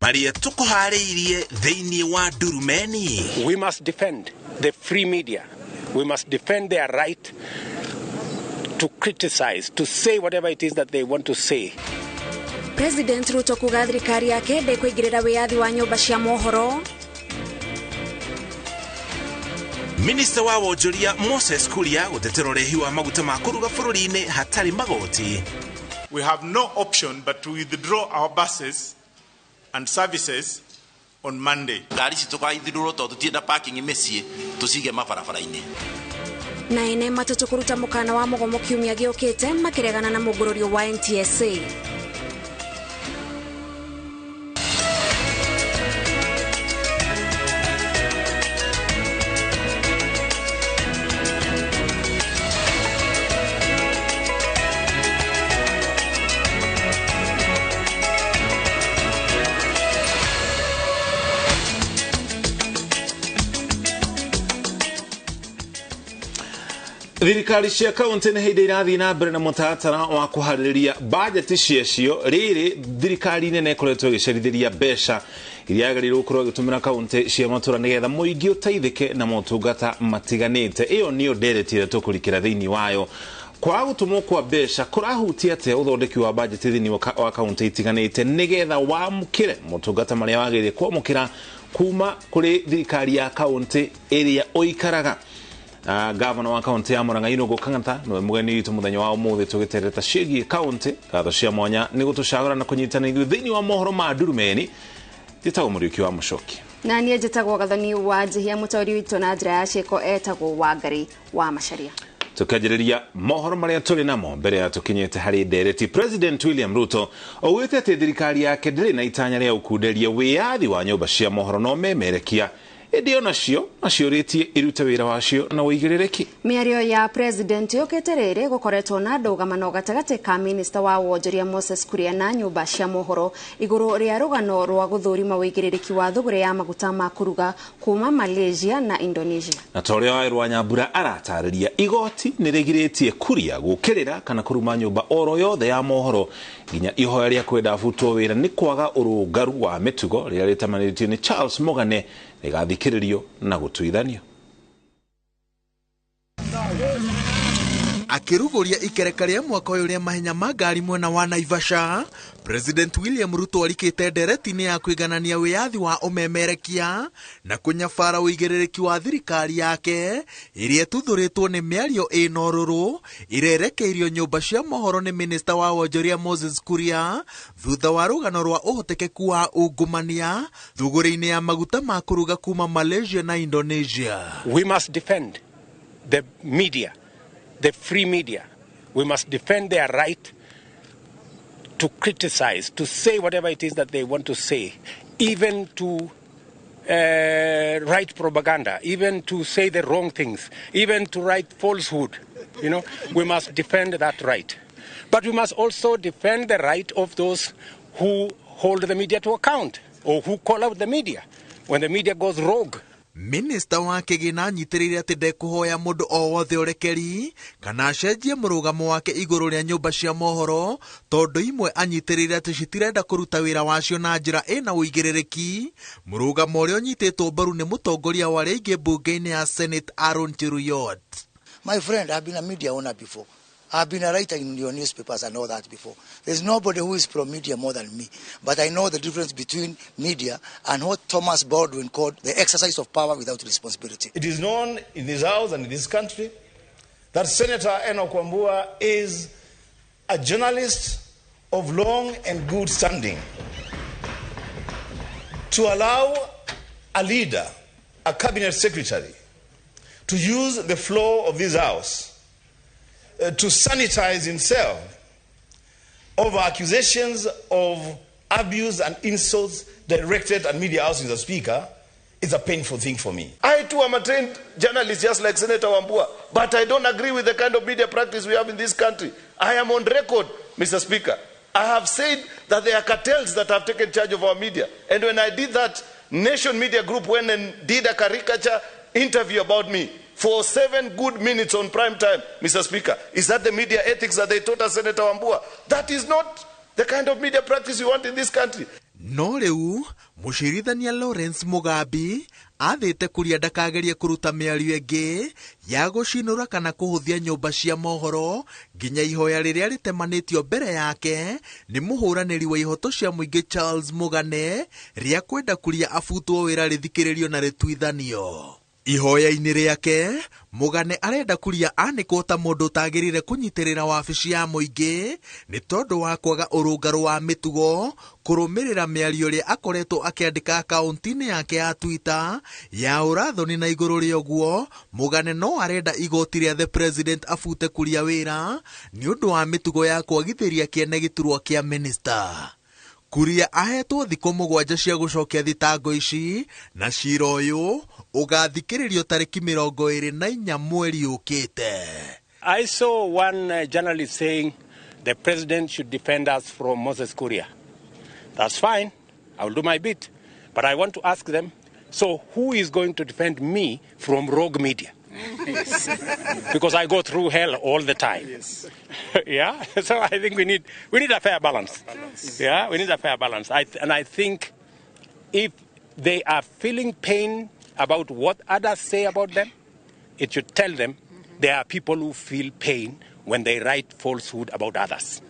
Marĩa tũkũharĩirie thĩinĩ wa Ndurumeni. We must defend the free media. We must defend their right to criticize, to say whatever it is that they want to say. President Ruto kuga thirikari yake ndĩkũingĩrĩra wĩyathi wa nyũmba cia mohoro. Minister wa wonjoria Moses Kuria gũtetera ũrehi wa maguta ma kũruga bũrũri-inĩ hatarĩ magoti. We have no option but to withdraw our buses and services on Monday. Ngari citũ tũkaithirũrwo tondũ tũtienda parking mĩciĩ tũcige mabarabara-inĩ. Na ene matũtũ kũruta mũkana wa mũgomo kiumia gĩũkĩte makĩregana na mũgũrũrio wa NTSA. Thirikari cia kaunti nĩ hĩndĩ irathiĩ na mbere na mũtaratara wa kũharĩrĩria bajeti ciacio. Rĩrĩ thirikari nene ĩkoretwo ĩgĩcerithĩria mbeca iria yagĩrĩirwo gũkorwo ĩgĩtũmĩra kaunti cia matũra nĩgetha mũingĩ ũteithĩke na motungata matiganĩte. Ĩyo nĩyo ndereti ĩrĩa tũkũrikĩra thĩinĩ wayo. Kwaga gũtũmwo kwa mbeca kũrahutia atĩa ũthondeki wa bajeti thĩinĩ wa kaunti itiganĩte nĩgetha wamũkĩre motungata marĩa wagĩrĩire kwamũkĩra kuma kũrĩ thirikari ya kaunti ĩrĩa ũikaraga. Gavana wa kaunti ya Murang'a Irungu Kang'ata niwe mũgeni witũ mũthenya wa ũmũthĩ tũgĩtereta ciĩgiĩ kaunti. Ngatho cia mwanya nĩ gũtũcagũra na kũnyitana ithuĩ thĩinĩ wa mohoro ma Ndurumeni. Njĩtagwo Mũriũki wa Mũcoki. Na niĩ njĩtagwo Gathoni wa Njihia. Mũtaũri witũ na njĩra ya ciĩko etagwo Wangari wa Macharia. Tũkĩanjĩrĩria mohoro marĩa tũrĩ namo mbere ya tũkinyĩte harĩ ndereti. President William Ruto augĩte atĩ thirikari yake ndĩrĩ na itanya rĩa gũkunderia wĩyathi wa nyũmba cia mohoro no memerekia ĩndĩ onacio maciũrĩtie irute wĩra wacio na ũigĩrĩrĩki. Mĩario ya president yũkĩte rĩrĩ gũkoretwo na ndũgamano gatagatĩ ka minister wa wonjoria Moses Kuria na nyũmba cia mohoro igũrũ rĩa rũgano rwa gũthũrima ũigĩrĩrĩki wa thũgũrĩ ya maguta ma kũruga kuma Malaysia na Indonesia. Na ta ũrĩa Waĩrũ Nyambura aratarĩria, igoti nĩ rĩgirĩtie Kuria gũkĩrĩra kana kũruma nyũmba oro yothe ya mohoro nginya ihoya rĩa kwenda abutwo wĩra nĩ kwaga ũrũngaru wa mĩtugo rĩrĩa rĩtamanĩtio nĩ Charles Mogane rĩgathikĩrĩrio na gũtuithanio. Akĩrugũria ikereka rĩa mwaka ũyũ rĩa mahenya ma ngari mwena wa Naivasha, President William Ruto arikĩte ndereti-inĩ ya kũiganania wĩyathi wa ũmemerekia na kũnyabara ũigĩrĩrĩki wa thirikari yake ĩrĩa ĩtuthũrĩtwo nĩ mĩario ĩna ũrũrũ ĩrerekeirio nyũmba cia mohoro nĩ minister wa wonjoria Moses Kuria thutha wa rũgano rwa ũhotekeku wa ungumania thũgũrĩ-inĩ ya maguta ma kũruga kuma Malaysia na Indonesia. We must defend the media, the free media. We must defend their right to criticize, to say whatever it is that they want to say, even to write propaganda, even to say the wrong things, even to write falsehood. You know, we must defend that right. But we must also defend the right of those who hold the media to account or who call out the media when the media goes rogue. Minister wa kĩgĩna anyitĩrĩire atĩ ndekũhoya mũndũ o wothe ũrekeri kana acenjie mũrũgamo wake igũrũ rĩa nyũmba cia mohoro tondũ imwe anyitĩrĩire atĩ citirenda kũruta wĩra wacio na njĩra ĩna ũigĩrĩrĩki, mũrũgamo ũrĩa ũnyitĩtwo mbaru nĩ mũtongoria wa arĩa aingĩ mbunge-inĩ ya Senate Aaron Cheruiyot. My friend, I've been a media owner before. I've been a writer in your newspapers and all that before. There's nobody who is pro-media more than me. But I know the difference between media and what Thomas Baldwin called the exercise of power without responsibility. It is known in this house and in this country that Senator Enoch Wambua is a journalist of long and good standing. To allow a leader, a cabinet secretary, to use the floor of this house to sanitize himself over accusations of abuse and insults directed at media houses, Mr. Speaker, is a painful thing for me. I too am a trained journalist just like Senator Wambua, but I don't agree with the kind of media practice we have in this country. I am on record, Mr. Speaker. I have said that there are cartels that have taken charge of our media. And when I did that, Nation Media Group went and did a caricature interview about me for 7 good minutes on prime time, Mr. Speaker. Is that the media ethics that they taught us, Senator Wambua? That is not the kind of media practice we want in this country. No rĩu mũcirithania Lawrence Mugambi athĩte Kuria ndakagerie kũruta mĩario ĩngĩ ya gũcinũra kana kũhũthia nyũmba cia mohoro nginya ihoya rĩrĩa rĩtemanĩtio mbere yake nĩ mũhũranĩri wa ihoto cia mũingĩ Charles Mugane rĩa kwenda Kuria abutwo wĩra rĩthikĩrĩrio na rĩtuithanio. Ihoya-inĩ rĩake Mugane arenda Kuria anĩkwo ta mũndũ ũtagĩrĩire kũnyitĩrĩra wabici ya mũingĩ nĩ tondũ wa kwaga ũrũngarũ wa mĩtugo kũrũmĩrĩra mĩario ĩrĩa akoretwo akĩandĩka akaunti-inĩ yake ya Twitter ya ũrathoni. Na igũrũ rĩa ũguo Mugane no arenda igoti rĩa the president abute Kuria wĩra nĩ ũndũ wa mĩtugo ya kwagithĩria kĩene gĩturwa kĩa minister. Kuria ahetwo thikũ 7 cia gũcokia thitango ici na cira ũyũ ũgathikĩrĩrio tarĩki 24 mweri ũkĩte. I saw one journalist saying the president should defend us from Moses Kuria. That's fine. I will do my bit. But I want to ask them, so who is going to defend me from rogue media? Because I go through hell all the time. Yes. Yeah. So I think we need a fair balance. Yeah, we need a fair balance. And I think if they are feeling pain about what others say about them, it should tell them there are people who feel pain when they write falsehood about others.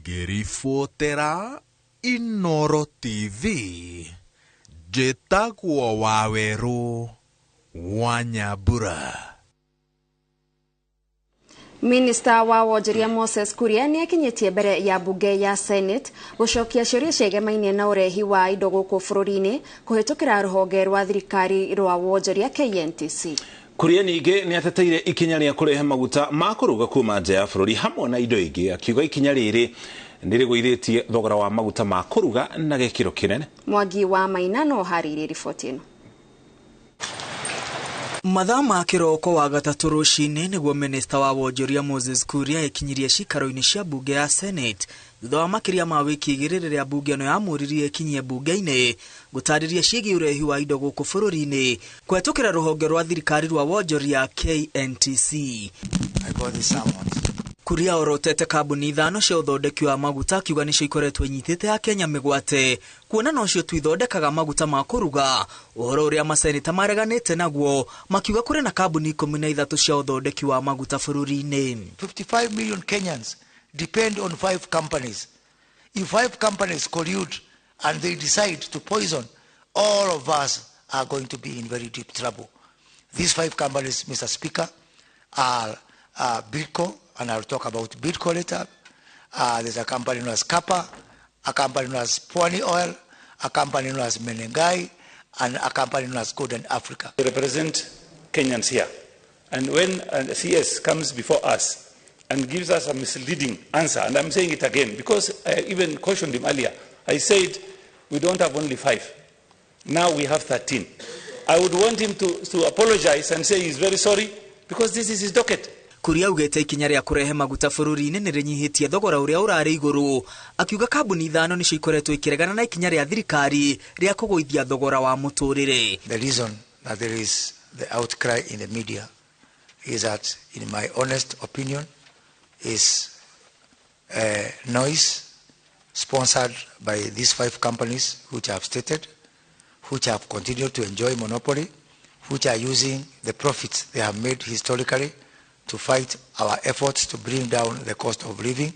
Ngĩribotera Inoro TV, njĩtagwo Wawerũ wa Nyambura. Minista wa wonjoria Moses Kuria nĩ akinyĩtie mbere ya bunge ya Senate gũcokia ciũria ciĩgemainie na ũrehi wa indo gũkũ bũrũri-inĩ kũhĩtũkĩra rũhonge rwa thirikari rwa wonjoria KNTC. Kuria ningĩ nĩ ateteire ikinya rĩa kũrehe maguta ma kũruga kuma nja ya bũrũri hamwe na indo ingĩ, akiuga ikinya rĩrĩ nĩ rĩgũithĩtie thogora wa maguta ma kũruga na gĩkĩro kĩnene. Mwangi wa Maina no harĩirie riboti ĩno. Mathaa ma kĩroko wa gatatũ rũcinĩ nĩguo minista wa wonjoria Moses Kuria ekinyirie cikaro-inĩ cia bunge ya Senate thutha wa makĩria ma wiki 2 rĩrĩa bunge ĩno yamũririe ĩkinyie bunge-inĩ gũtarĩria ciĩgiĩ ũrehi wa indo gũkũ bũrũri-inĩ kũhetũkĩra rũhonge rwa thirikari rwa wonjoria KNTC. Kuria orotete kambuni 5 cia ũthondeki wa maguta akiuga nĩcio ikoretwo inyitĩte Akenya mĩgwate kuona nocio tu ithondekaga maguta ma kũruga, ũhoro ũrĩa maseneta mareganĩte naguo makiuga kũrĩ na kambuni 13 cia ũthondeki wa maguta bũrũri-inĩ. 55 million Kenyans depend on 5 companies. If 5 companies collude and they decide to poison, all of us are going to be in very deep trouble. These 5 companies, Mr. Speaker, are Bidco, and I'll talk about Bidco later. There's a company known as Kappa, a company known as Pwani Oil, a company known as Menengai, and a company known as Golden Africa. We represent Kenyans here. And when a CS comes before us and gives us a misleading answer, and I'm saying it again because I even cautioned him earlier, I said we don't have only 5. Now we have 13. I would want him to apologize and say he's very sorry because this is his docket. Kuria augĩte ikinya rĩa kũrehe maguta bũrũri-inĩ nĩ rĩnyihĩtie thogora ũrĩa ũrarĩ igũrũ, akiuga kambuni 5 nĩcio ikoretwo ikĩregana na ikinya rĩa thirikari rĩa kũgũithia thogora wa mũtũrĩre. The reason that there is the outcry in the media is that, in my honest opinion, is noise sponsored by these 5 companies which I have stated, which have continued to enjoy monopoly, which are using the profits they have made historically to fight our efforts to bring down the cost of living,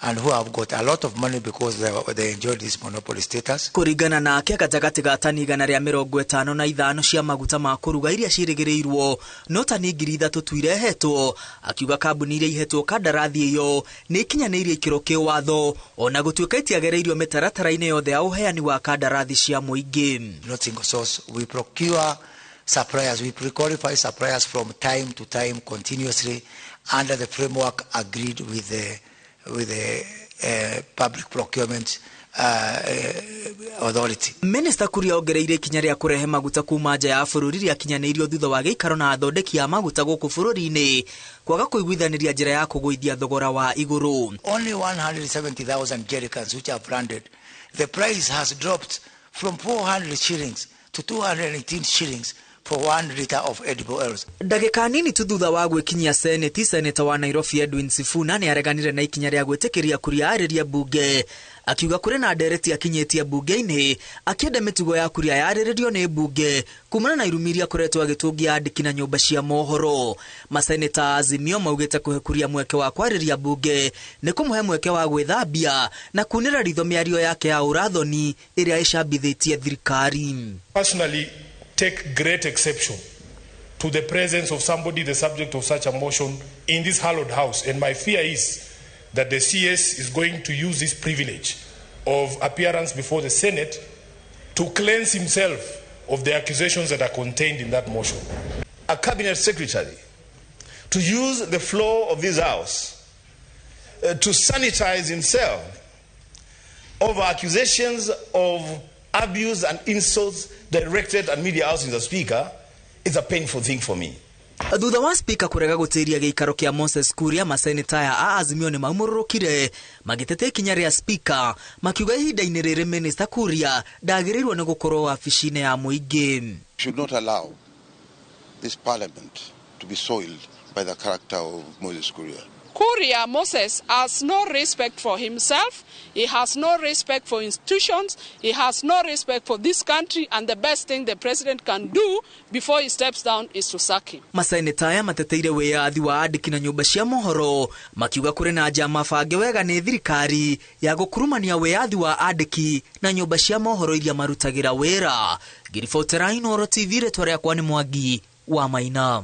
and who have got a lot of money because they enjoyed this monopoly status. Kũringana nake gatagatĩ ga tani 155 cia maguta ma kũruga iria ciĩrĩgĩrĩirwo no tani 3,000 tu irehetwo, akiuga kambuni iria ihetwo kandarathi ĩyo nĩ ikinyanĩirie ikĩro kĩwatho ona gũtuĩka itiagereirio mĩtaratara-inĩ yothe ya ũheani wa kandarathi cia mũingĩ. Not single source, we procure suppliers, we pre-qualify suppliers from time to time continuously under the framework agreed with the public procurement authority. Minister Kuria ongereire ikinya rĩa kũrehe maguta kuma nja ya bũrũri rĩakinyanĩirio thutha wa gĩikaro na athondeki a maguta gũkũ bũrũri-inĩ kwaga kũiguithanĩria njĩra ya kũgũithia thogora wa igũrũ. Only 170,000 jerrycans which are branded. The price has dropped from 400 shillings to 218 shillings for 1 liter of edible oils. Ndagĩka nini tu thutha wa gwĩkinyia Senate, Seneta wa Nairobi Edwin Sifuna nĩ areganire na ikinya rĩa gwĩtĩkĩria Kuria arĩrie mbunge, akiuga kũrĩ na ndereti akinyĩtie mbunge-inĩ akĩenda mĩtugo ya Kuria yarĩrĩrio nĩ mbunge kumana na irumi iria akoretwo agĩtũngia andĩki na nyũmba cia mohoro. Maseneta Azimio maugĩte kũhe Kuria mweke wa kwarĩria mbunge nĩ kũmũhe mweke wa gwĩthambia na kunĩra ritho mĩario yake ya ũrathoni ĩrĩa ĩcambithĩtie thirikari. Personally take great exception to the presence of somebody the subject of such a motion in this hallowed house, and my fear is that the CS is going to use this privilege of appearance before the Senate to cleanse himself of the accusations that are contained in that motion. A cabinet secretary to use the floor of this house to sanitize himself over accusations of abuse and insults directed at media house in the Speaker is a painful thing for me. Thutha wa Speaker kurega gutiria giikaro kia Moses Kuria, maseneta aya a Azimio ni maumururukire magitete ikinya ria Speaker, makiuga ihinda-inĩ rĩrĩ Minister Kuria ndagĩrĩirwo nĩ gũkorwo wabici-inĩ ya mũingĩ. Should not allow this parliament to be soiled by the character of Moses Kuria. Kuria Moses has no respect for himself, he has no respect for institutions, he has no respect for this country, and the best thing the president can do before he steps down is to sack him. Maseneta aya mateteire wĩyathi wa andĩki na nyũmba cia mohoro, makiuga kũrĩ na njama bange wega nĩ thirikari ya gũkurumania wĩyathi wa andĩki na nyũmba cia mohoro iria marutagĩra wĩra. Ngiribotera Inooro TV, rĩtwa rĩakwa nĩ Mwangi wa Maina.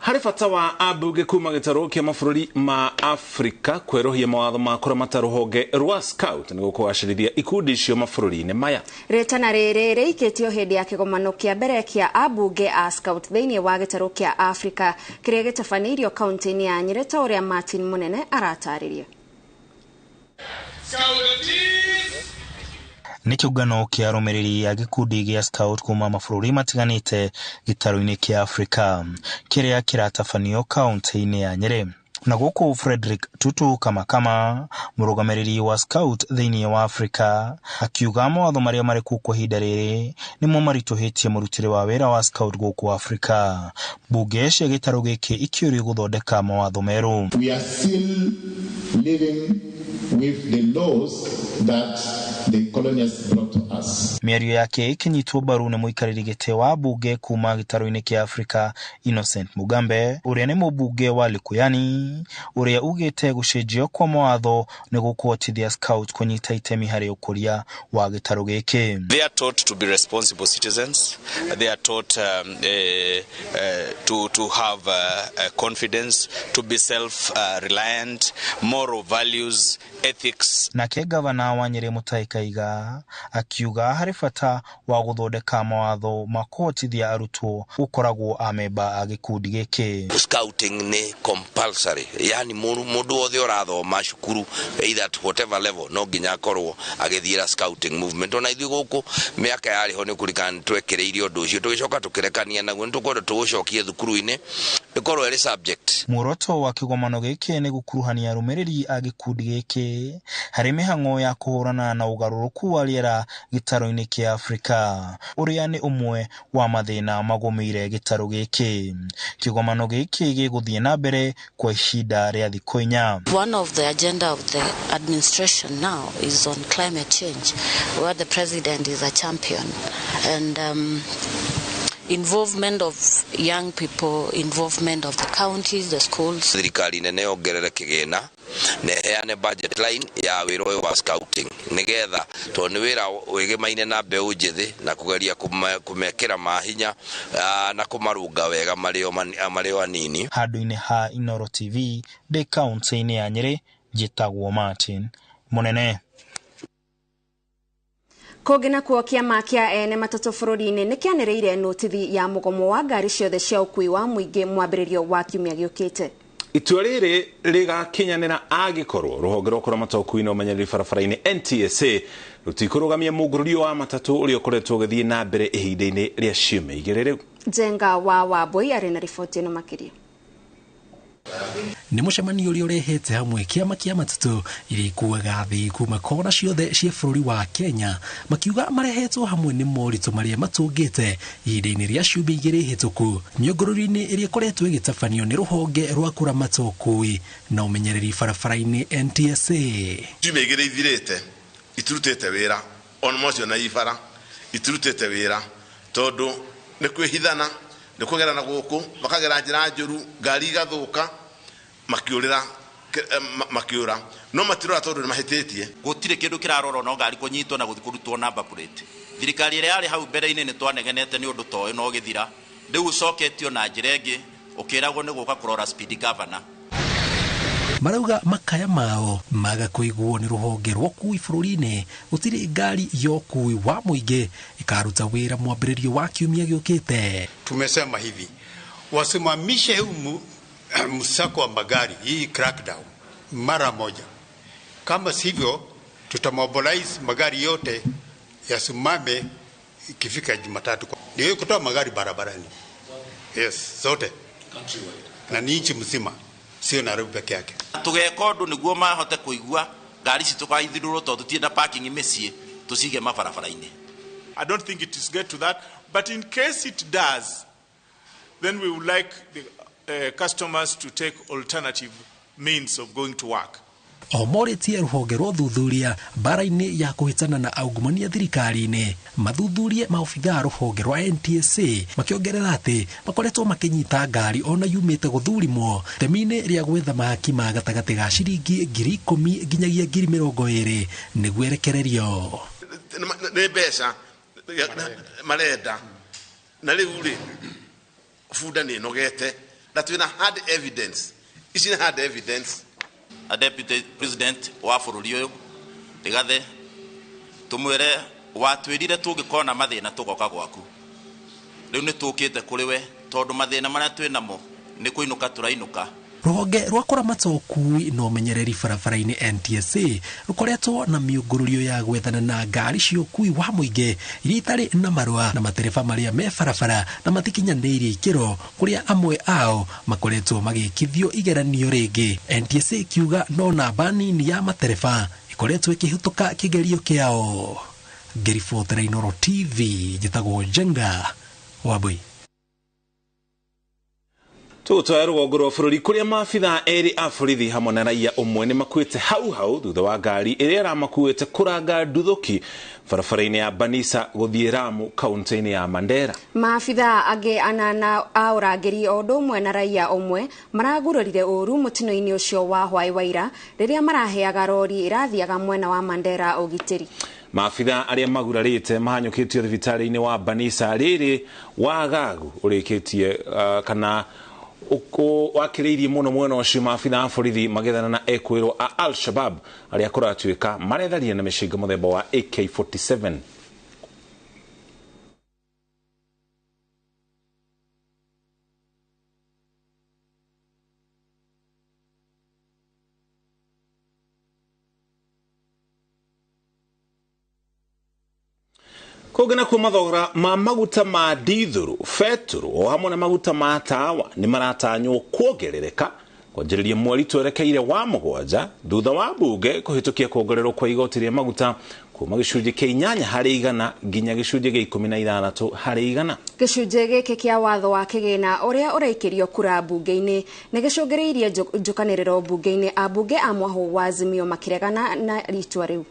Harĩ bata wa ambunge kuma gĩtarũ kĩa mabũrũri ma Afrika kwerũhia mawatho ma kũramata rũhonge rwa Scout nĩguo kũgacĩrithia ikundi icio mabũrũri-inĩ maya. Rĩtana rĩrĩ rĩikĩtio hĩndĩ ya kĩgomano kĩa mbere kĩa ambunge a Scout thĩinĩ wa gĩtarũ kĩa Afrika kĩrĩa gĩtabanĩirio kaunti-inĩ ya Nyĩrĩ ta ũrĩa Martin Mũnene aratarĩria. Nĩ kĩũngano kĩa arũmĩrĩri a gĩkundi gĩa Scout kuma mabũrũri matiganĩte gĩtarũ-inĩ kĩa Afrika kĩrĩa kĩratabanio kaunti-inĩ ya Nyĩrĩ. Na gũkũ Frederick Tutu Kamakama, mũrũgamĩrĩri wa Scout thĩinĩ wa Afrika, akiuga mawatho marĩa marĩ kuo kwa ihinda rĩrĩ nĩmo maritũhĩtie mũrutĩre wa wĩra wa Scout gũkũ Afrika. Mbunge cia gĩtarũ gĩkĩ ikĩũrio gũthondeka mawatho merũ. We are still living with the laws that the colonials brought to us. Mĩario yake ĩkĩnyitwo mbaru nĩ mũikarĩri gĩtĩ wa mbunge kuma gĩtarũ-inĩ kĩa Afrika Innocent Mugambe, ũrĩa nĩ mũmbunge wa Likuyani, ũrĩa ugĩte gũcenjio kwa mawatho nĩ gũkũhotithia Scout kũnyita itemi harĩ ũkũria wa gĩtarũ gĩkĩ. They are taught to be responsible citizens. They are taught to have confidence, to be self-reliant, moral values, ethics. Nake gavana wa Nyĩrĩ Mutahi Kaiga akiuga harĩ bata wa gũthondeka mawatho ma kũhotithia arutwo gũkoragwo amemba a gĩkundi gĩkĩ. Scouting nĩ compulsory, yani mũndũ wothe ũrathoma cukuru either at whatever level no nginya akorwo agĩthiĩra scouting movement. Ona ithuĩ gũkũ mĩaka yarĩ ho nĩ kũririkana nĩtwekĩrĩire ũndũ ũcio tũgĩcoka tũkĩrekania naguo, nĩtũkwenda tũũcokie thukuru-inĩ ĩkorwo ĩrĩ subject. Muoroto wa kĩgomano gĩkĩ nĩ gũkuruhania arũmĩrĩri a gĩkundi gĩkĩ harĩ mĩhang'o ya kũhũrana na ũgarũrũku wa rĩera gĩtarũ-inĩ kĩa Afrika, ũrĩa nĩ ũmwe wa mathĩna magũmĩire gĩtarũ gĩkĩ. Kĩgomano gĩkĩ gĩgũthiĩ na mbere kwa ihinda rĩa thikũ 4. One of the agenda of the administration now is on climate change, where the president is a champion, and involvement of young people, involvement of the counties, the schools. Thirikari nene yongerere kĩgĩna na ĩheane budget line ya wĩra ũyũ wa scouting nĩgetha tondũ nĩ wĩra wĩgemaine na mbeũ njĩthĩ na kũgeria kũmekĩra mahinya na kũmarũnga wega marĩ o anini. Handũ-inĩ ha Inooro TV ndĩ kaunti-inĩ ya Nyĩrĩ, njĩtagwo Martin Mũnene. Kũngĩ nakuo kĩama kĩa ene matatũ bũrũri-inĩ nĩkĩanĩrĩire notithi ya mũgomo wa ngari ciothe cia ũkuui wa mũingĩ mwambĩrĩrio wa kiumia gĩũkĩte. Itua rĩrĩ rĩgakinyanĩra angĩkorwo rũhonge rwa kũramata ũkuui na ũmenyereri barabara-inĩ NTSA rũtikũrũgamia mũngũrũrio wa matatũ ũrĩa ũkoretwo ũgĩthiĩ na mbere ihinda-inĩ rĩa ciumia igĩrĩ rĩu. Njenga wa Wambui arĩ na riboti ĩno makĩria. Nĩ mũcemanio ũrĩa ũrehete hamwe kĩama kĩa matatũ iria ikuaga thĩ kuma kona ciothe cia bũrũri wa Kenya, makiuga marehetwo hamwe nĩ moritũ marĩa matũngĩte ihinda-inĩ rĩa ciumia igĩrĩ hĩtũku mĩongorori-inĩ ĩrĩa ĩkoretwo ĩgĩtabanio nĩ rũhonge rwa kũramata ũkui na ũmenyereri barabara-inĩ NTSA. Ciumia igĩrĩ ithirĩte itirutĩte wĩra ona mocio na ibara itirutĩte wĩra tondũ nĩ kwĩhithana, nĩ kũgerana gũkũ, makagera njĩra njũru, ngari igathũka, makiurira makiura no matirora tondu ni mahititie. Gutire kindu kirarorwo no ngari kunyitwo na guthi kurutwo number plate. Thirikari ĩrĩa yarĩ hau mbere-inĩ nĩ twanegenete nĩ ũndũ ta ũyũ no gĩthira. Rĩu ũcoketio na njĩra ĩngĩ ũkĩragwo nĩ gũka kũrora speed governor. Marauga makaya mao maga kũiguo nĩ rũhonge rwa ũkui bũrũri-inĩ. Gũtirĩ ngari ya ũkui wa mũingĩ ĩkaruta wĩra mwambĩrĩrio wa kiumia gĩũkĩte. Tumesema hivi, wasimamishe huu msako wa magari, hii crackdown mara moja. Kama sivyo tutamobilize magari yote yasimame ikifika Jumatatu. Ndio kutoa magari barabarani. Yes, zote. Na ni nchi mzima, sio Nairobi peke yake. Tugeka undu niguo mahote kuigua ngari ici tukaithirurwo tondu tienda parking mĩciĩ tucige mabarabara-inĩ. I don't think it is get to that, but in case it does, then we would like the customers to take alternative means of going to work. O morĩtie rũhonge rwa ũthuthuria mbara-inĩ ya kũhĩtana na aungumania thirikari-inĩ mathuthurie maobithaa rũhonge rwa NTSA, makĩongerera atĩ makoretwo makĩnyita ngari ona yumĩte gũthurimwo itemi-inĩ rĩa gwetha mahaki ma gatagatĩ ga ciringi 10,000 nginyagia 20,000 nĩguo ĩrekererio. Nĩ mbeca marenda na rĩu rĩ bunda nĩ ĩnogete na twĩna hard evidence. Ici nĩ hard evidence. A deputy president wa bũrũri ũyũ Rigathi tumwĩre watwĩrire tũngĩkorwo na mathĩna tũgoka gwaku. Rĩu nĩ tũkĩte kũrĩ we tondũ mathĩna marĩa twĩ namo nĩ kũinũka tũrainũka. Rũhonge rwa kũramata ũkui na ũmenyereri barabara-inĩ NTSA rũkoretwo na mĩũngũrũrio ya gwethana na ngari cia ũkui wa mũingĩ iria itarĩ na marũa na matereba marĩa me barabara na matikinyanĩirie ikĩro, kũrĩa amwe ao makoretwo magĩkithio igeranio rĩngĩ. NTSA ikiuga no namba nini ya matereba ĩkoretwo ĩkĩhĩtũka kĩgerio kĩao. Ngĩribotera Inooro TV, njĩtagwo Njenga Wambui. Tũgũtwara rũgongo rwa bũrũri kũrĩa maabithaa erĩ a borithi hamwe na raia ũmwe nĩ makuĩte hau hau thutha wa ngari ĩrĩa ĩramakuĩte kũranga nduthũki barabara-inĩ ya Banisa gũthiĩ Ramu kaunti-inĩ ya Mandera. Maabithaa angĩ anana a ũrangĩri o ũndũ ũmwe na raia ũmwe maragurarire ũru mũtino-inĩ ũcio wa hwaĩ wa ira rĩrĩa maraheaga rori ĩrathiaga mwena wa Mandera ũgitĩri. Maabithaa arĩa magurarĩte mahanyũkĩtio thibitarĩ-inĩ wa Banisa rĩrĩ wagagu ũrĩkĩtie kana wakĩrĩirie mũno mwena ũcio maabithaa a borithi magethana na ekwĩrwo a Al-Shabab arĩa kũratuĩka maretharia na mĩcinga mũthemba wa AK-47. Kũngĩ nakuo mathogora ma maguta ma dithũrũ, betũrũ o hamwe na maguta ma tawa nĩ maratanywo kuongerereka kwanjĩrĩria mweri twerekeire wa 7 thutha wa mbunge kũhĩtũkia kuongererwo kwa igoti rĩa maguta kuma gĩcunjĩ kĩa 8 harĩ igana nginya gĩcunjĩ gĩa 16 harĩ igana. Gĩcunjĩ gĩkĩ kĩa watho wa kĩgĩna ũrĩa ũraikĩrio kura mbunge-inĩ nĩ gĩcũngĩrĩirie njũkanĩrĩro mbunge-inĩ, ambunge a mwahũ wa Azimio makĩregana na ritua rĩu.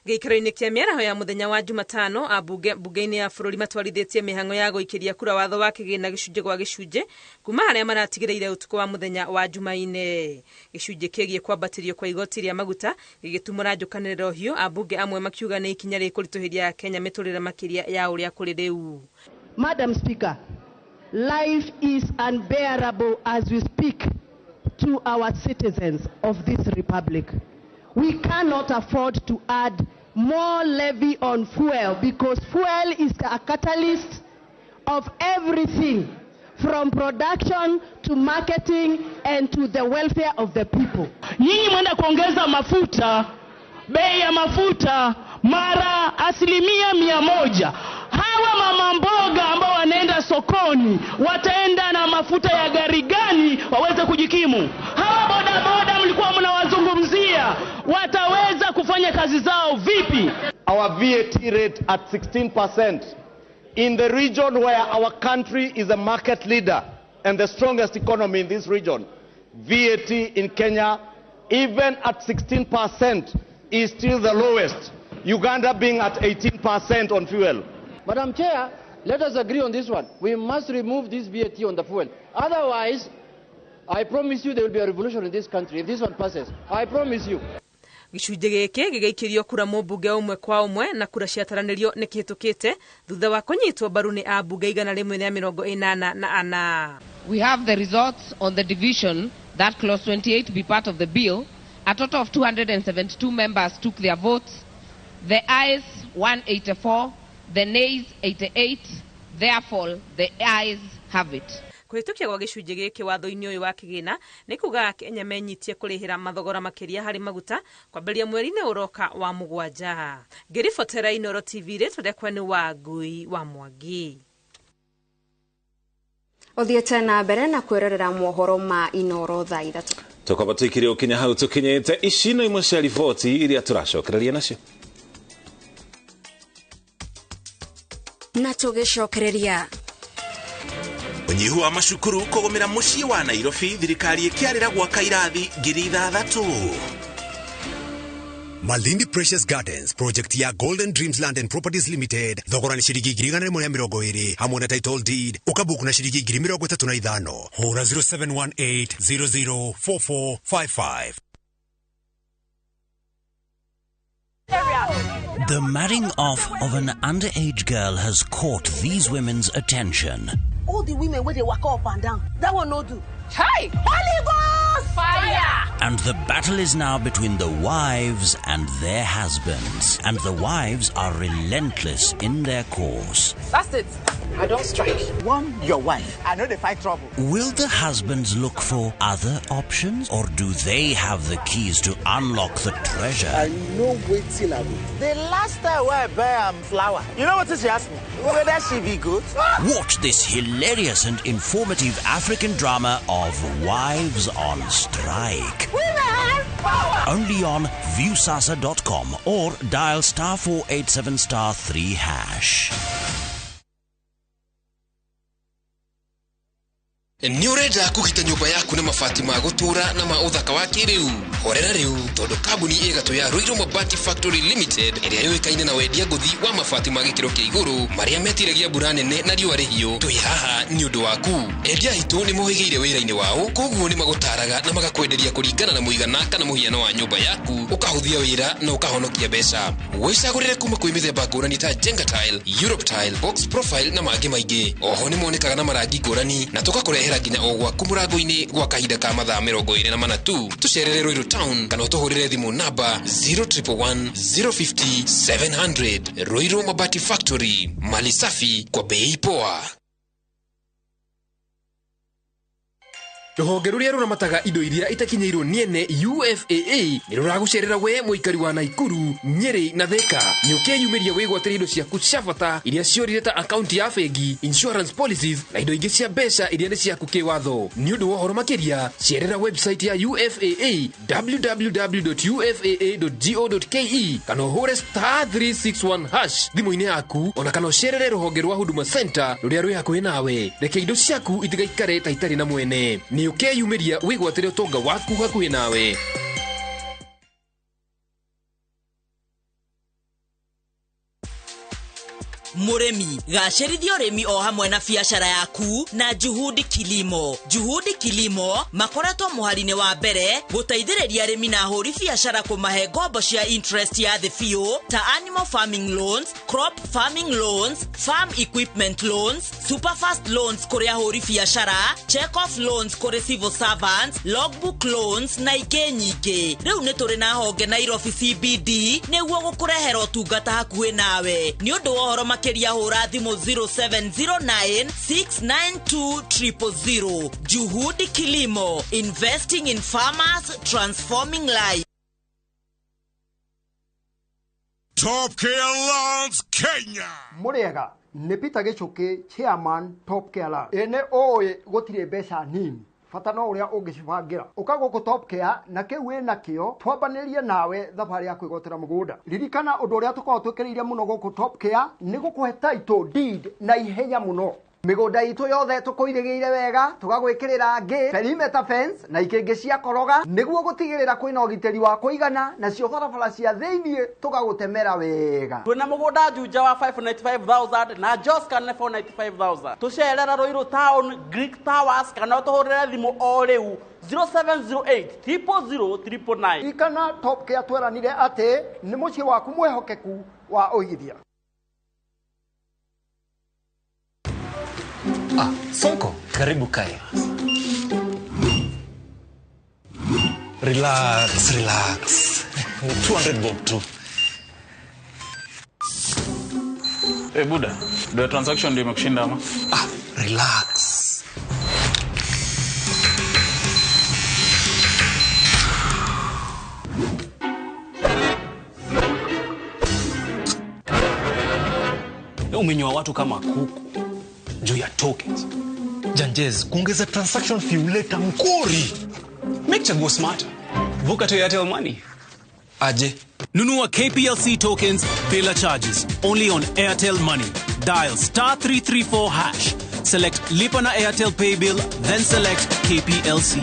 Gĩikaro-inĩ kĩa mĩaraho ya mũthenya wa Jumatano, ambunge mbunge-inĩ ya bũrũri matwarithĩtie mĩhang'o ya gũikĩria kura watho wa kĩgĩna gĩcunjĩ gwa gĩcunjĩ kuma harĩa maratigĩrĩire ũtukũ wa mũthenya wa Jumaine. Gĩcunjĩ kĩgiĩ kwambatĩrio kwa igoti rĩa maguta gĩgĩtumũra njũkanĩrĩro hiũ, ambunge amwe makiuga nĩ ikinya rĩkũritũhĩria Kenya mĩtũrĩre makĩria ya ũrĩa kũrĩ rĩu. Madam Speaker, life is unbearable as we speak to our citizens of this republic. We cannot afford to add more levy on fuel because fuel is a catalyst of everything from production to marketing and to the welfare of the people. Nyinyi mwenda kuongeza mafuta, bei ya mafuta mara 100%. Hawa mama mboga ambao wanaenda sokoni wataenda na mafuta ya gari gani waweze kujikimu? Hawa bodaboda mlikuwa mnawazungumzia, wataweza kufanya kazi zao vipi? Our VAT rate at 16% in the region where our country is a market leader and the strongest economy in this region. VAT in Kenya, even at 16%, is still the lowest, Uganda being at 18% on fuel. Madam Chair, let us agree on this one. We must remove this VAT on the fuel. Otherwise, I promise you there will be a revolution in this country if this one passes. I promise you. Gĩcunjĩ gĩkĩ gĩgĩikĩrio kura mũmbunge ũmwe kwa ũmwe na kura ciataranĩrio nĩ kĩhĩtũkĩte thutha wa kũnyitwo mbaru nĩ ambunge 184. We have the results on the division that clause 28 be part of the bill. A total of 272 members took their votes. The ayes 184, the nays 88. Therefore, the ayes have it. Kũhĩtũkia gwa gĩcunjĩ gĩkĩ watho-inĩ ũyũ wa kĩgĩna nĩ kuga Kenya menyitie kũrĩhĩra mathogora makĩria harĩ maguta kwambĩrĩria mweri-inĩ ũroka wa mũgwanja. Ngĩribotera Inooro TV, rĩtwa rĩakwa nĩ Wangui wa Mwangi. Ũthiĩte na mbere na kwĩrorera mohoro ma Inooro thaa 3. Tũkwamba tũikire ũkinya hau tũkinyĩte ici no imwe cia riboti iria tũracokereria nacio. Na tũgĩcokereria Unyihu wa macukuru kũgũmĩra mũciĩ wa Nairobi, thirikari ĩkĩarĩra gwaka irathi 6,000. Malindi Precious Gardens project ya Golden Dreams Land and Properties Limited, thogora ni ciringi 120,000 hamwe na title deed ukabuku na ciringi 35,000. Hũra 0718 004455. The marrying off of an underage girl has caught these women's attention. All the women where they walk up and down, that one no do. Hey! Holy Ghost! Fire! And the battle is now between the wives and their husbands. And the wives are relentless in their course. That's it. I don't strike. One, your wife. I know they fight trouble. Will the husbands look for other options, or do they have the keys to unlock the treasure? I know waiting I will. The last time I buy flour, you know what she asked me? Whether she be good? Watch this hilarious and informative African drama of Wives on Strike. Women power! Only on viewsasa.com or dial *487 *3#. Nĩ ũrenda kũgita nyũmba yaku na mabati ma gũtũũra na ma ũthaka wa kĩrĩu? Horera rĩu, tondũ kambuni ĩgatũ ya Ruiru Mabati Factory Limited ĩrĩa yũĩkaine na wendia ngũthi wa mabati ma gĩkĩro kĩa igũrũ marĩa metiragia mbura nene na riũa rĩhiũ, twĩ haha nĩ ũndũ waku. Endia aitũ nĩ mohĩgĩire wĩra-inĩ wao, koguo nĩ magũtaraga na magakwenderia kũringana na mũigana kana mũhiano wa nyũmba yaku, ũkahũthia wĩra na ũkahonokia mbeca. Wĩcagũrĩre kuma kwĩ mĩthemba ngũrani ta Jenga Tile, Europe Tile, Box Profile na mangĩ maingĩ. Oho nĩ monekaga na marangi ngũrani na tũgakũrehera nginya o gwaku mũrango-inĩ gwa kahinda ka mathaa 24 tu. Tũcerere Ruiru Town kana ũtũhũrĩre thimũ namba 0111 050 700. Ruiru Mabati Factory, mali safi kwa bei poa. Rũhonge rũrĩa rũramataga indo iria itakinyĩirwo nĩ ene UFAA nĩ rũragũcerera we mũikari wa Naikuru, Nyeri na Thika. Nĩ ũkeyumĩria wĩgwatĩre indo ciaku cia bata iria ciorire ta akaunti ya bengi, insurance policies na indo ingĩ cia mbeca iria nĩ ciaku kĩwatho. Nĩ ũndũ wa ũhoro makĩria, cerera website ya UFAA www.ufaa.go.ke kana ũhũre *361# thimũ-inĩ yaku, ona kana ũcerere rũhonge rwa Huduma Center rũrĩa rwĩ hakuhĩ nawe. Reke indo ciaku itigaikare ta itarĩ na mwene. Nĩ ũkeyumĩria wĩgwatĩre ũtonga waku hakuhĩ nawe. Mũrĩmi, gacĩrithia ũrĩmi o hamwe na biacara yaku na Juhudi Kilimo. Juhudi Kilimo makoretwo mũhari-inĩ wa mbere gũteithĩrĩria arĩmi na ahũri biacara kũmahe ngombo cia interest ya thĩ biũ ta animal farming loans, crop farming loans, farm equipment loans, superfast loans kũrĩ ahũri biacara, check off loans kũrĩ civil servants, logbook loans na ingĩ nyingĩ. Rĩu nĩ tũrĩ na honge Nairobi CBD nĩguo gũkũrehera ũtungata hakuhĩ nawe. Nĩ ũndũ wa ũhoro makĩria hũra thimũ 0709 692 000. Juhudi Kilimo, investing in farmers, transforming lives. Top Care Lawns Kenya. Muriega. Nĩ Peter Gĩchũkĩ, chairman Top Care. Ĩ nĩ ũĩ gũtirĩ mbeca nini, bata no ũrĩa ũngĩcibangĩra. Ũka gũkũ Top Care na kĩu wĩ nakĩo twambanĩrie nawe thabarĩ ya kwĩgwatĩra mũgũnda. Ririkana ũndũ ũrĩa tũkoragwo twĩkĩrĩire mũno gũkũ Top Care nĩ gũkũhe title deed na ihenya mũno. Mĩgũnda itũ yothe tũkũirĩgĩire wega, tũgagwĩkĩrĩra ngĩ, perimeter fence na ikĩngĩ cia koroga nĩguo gũtigĩrĩra kwĩna ũgitĩri wa kũigana, nacio barabara cia thĩiniĩ tũgagũtemera wega. Twĩna mũgũnda Juja wa 595,000 na Joska nĩ 495,000. Tũcerera Ruiru Town, Greek Towers, kana ũtũhũrĩre thimũ o rĩu 0708 000 999. Ririkana Top Care tweranire atĩ nĩ mũciĩ waku mwĩhokeku wa ũigithia. Ah, Sonko, karibu kae. Relax, relax. 200 bob tu. Hey, Buda, ndio transaction ndio imekushinda ama? Ah, relax. Umenyoa watu kama kuku juu ya tokens. Janjez, kuongeza transaction fee huleta mkori. Make chaguo smarter. Vuka to Airtel Money. Aje. Nunua KPLC tokens bila charges. Only on Airtel Money. Dial *334#. Select Lipa na Airtel Pay Bill, then select KPLC.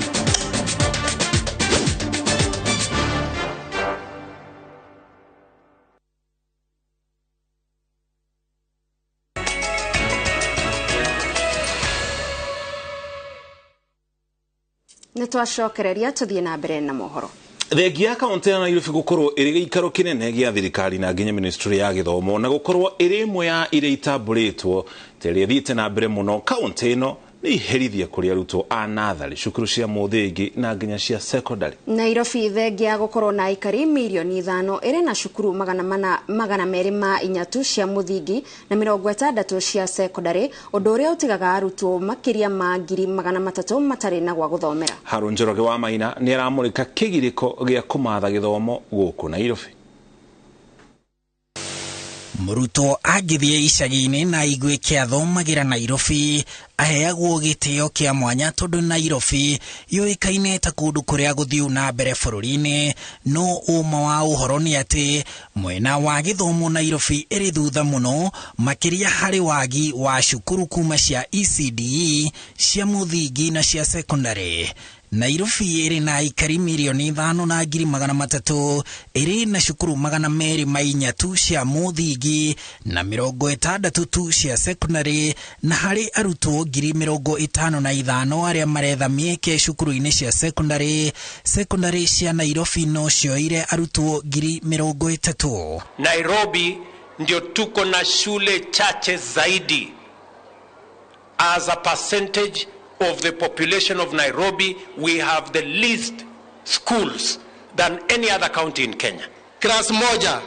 Nĩ twacokereria tũthiĩ na mbere na mohoro. Thengia kaunti ya Nairobi gukorwo ĩrĩ gĩikaro kĩnene gĩa thirikari na nginya ministry ya gĩthomo na gũkorwo ĩrĩ ĩmwe ya iria itambũrĩtwo ta ĩrĩa ĩthiĩte na mbere mũno kaunti ĩno nĩ iherithia kũrĩ arutwo a natharĩ, cukuru cia mũthingi na nginya cia secondary. Nairobi thengia gũkorwo na aikari mirioni 5 ĩrĩ na cukuru 203 cia mũthingi na 60 cia secondary, ũndũ ũrĩa ũtigaga arutwo makĩria ma 300,000 matarĩ na gwa gũthomera. Harũ Njoroge wa Maina nĩ aramũrĩka kĩgirĩko gĩa kũmatha gĩthomo gũkũ Nairobi. Mũrutwo angĩthiĩ icagi-inĩ na aiguĩke athomagĩra Nairobi aheagwo gĩtĩo kĩa mwanya tondũ Nairobi yũĩkaine ta kũndũ kũrĩa gũthiu na mbere bũrũri-inĩ. No ũma wa ũhoro nĩ atĩ mwena wa gĩthomo Nairobi ĩrĩ thutha mũno, makĩria harĩ wagi wa cukuru kuma cia ECDE, cia mũthingi na cia secondary. Nairobi ĩrĩ na aikari mirioni 5,300,000, ĩrĩ na cukuru 204 cia mũthingi na 60 tu cia secondary, na harĩ arutwo 55,000 arĩa maretha mĩeke cukuru-inĩ cia secondary. Secondary cia Nairobi no cioire arutwo 30,000. Nairobi ndio tuko na shule chache zaidi as a percentage of the population of Nairobi. We have the least schools than any other county in Kenya. Class moja